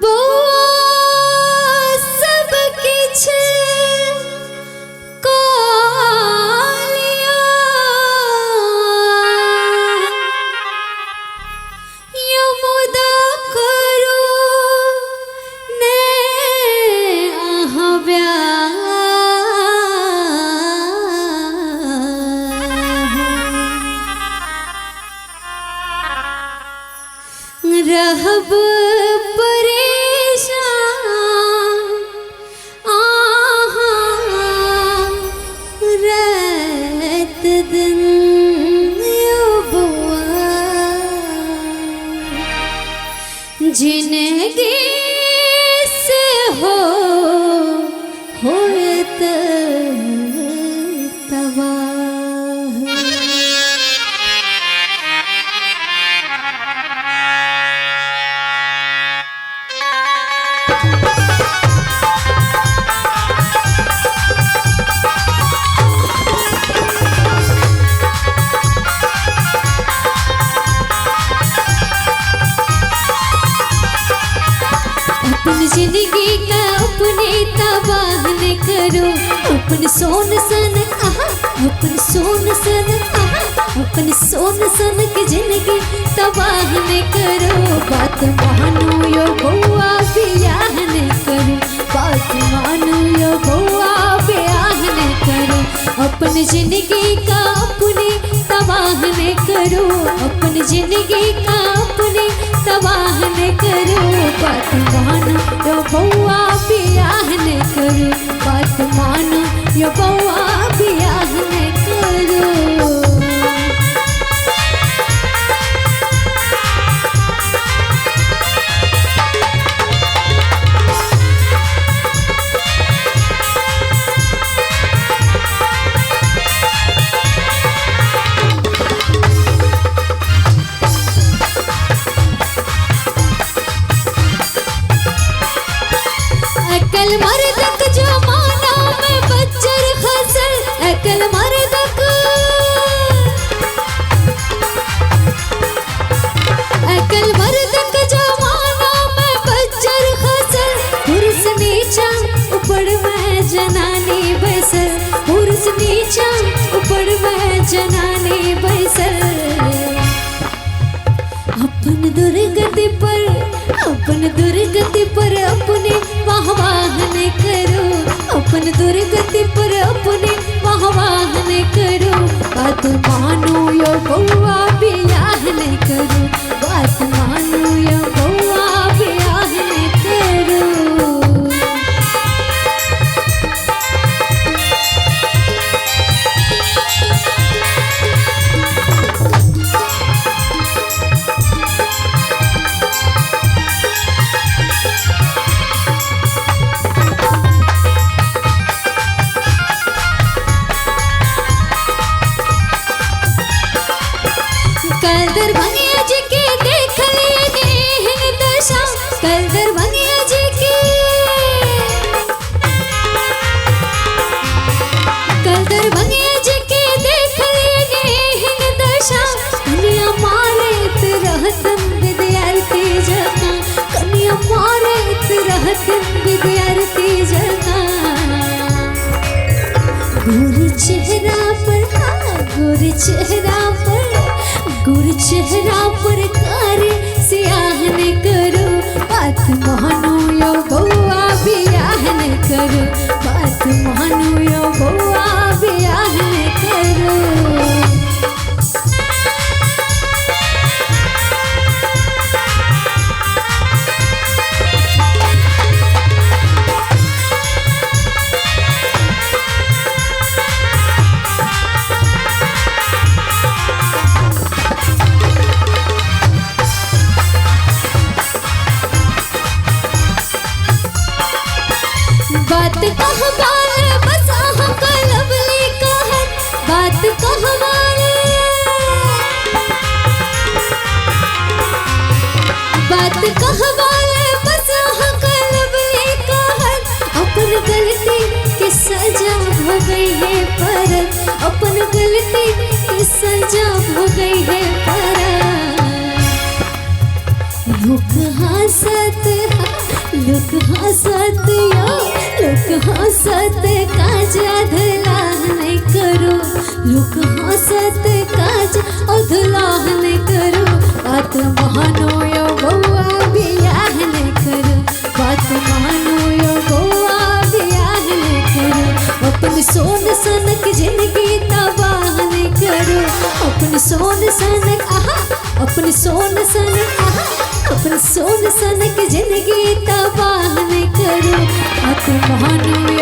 बौआ सब किछ कऽ लिअ, यौ मुदा करू ने अहाँ ब्याह। रहब परेशान आहाँ रात दिन यौ बौआ, जिनगी से हो होत तबाह। अपन जिंदगी का अपने तबाह न करो, अपन सोन सन आहा, अपन सोन सन आहा, अपन सोन सन के जिंदगी तबाह न करो। बात मानो यो बौआ बियाह न करो, बात मानो यो बौआ बियाह न करो। अपन जिंदगी का अपने तबाह न करो, अपन जिंदगी का अपने तबाह न करो। बात मानो यो बौआ बियाह न करो, बात मानो यो बौआ बियाह न करो। अकल मर्दक जमाना में बच्चर खसल, अकल मर्दक, अकल मर्दक जमाना में बच्चर खसल। पुरुष नीचा ऊपर में जनानी बैसल, पुरुष नीचा ऊपर में जनानी बैसल। अपन दुर्गति पर, अपन दुर्गति पर अपने वाह वाह न करो, अपन दुर्गति पर अपने वाह वाह न करो। बात मानो यो बौआ बियाह न करो, बात मानो यो बौआ बियाह न करो। कल दरभंगिया जी के देख लेने एहन दशा, कल दरभंगिया जी के, कल दरभंगिया जी के देख लेने एहन दशा। कन्या मारैत रहतन विद्यार्थी जकाँ, कन्या मारैत रहतन विद्यार्थी जकाँ। गोर चेहरा पर, हाँ गोर चेहरा पर, गोर चेहरा पर कारी सियाह न करो। बात मानो यो बौआ बियाह न करो, बात मानो यो बौआ बियाह न करो। बात कहवाल बस अहाँ कलबली कहत, बात कहवाल, बात कहवाल बस अहाँ कलबली कहत। अपन गलती के सजा हो गई है पर, अपन गलती के सजा हो गई है पर। लोग हंसत लोक हंसत यो, लोक हंसत काज अधलाह नहीं करो, लोक हंसत काज अधलाह नहीं करो। बात मानो यो बउआ बियाह नहीं करो, बात मानो यो बउआ बियाह नहीं करो। अपन सोन सनक जिंदगी तबाह नहीं करो, अपन सोन सनक आहा, अपन सोन सनक आहा, अपन सोन सनक जिंदगी तबाह नहीं करो। बात मानो।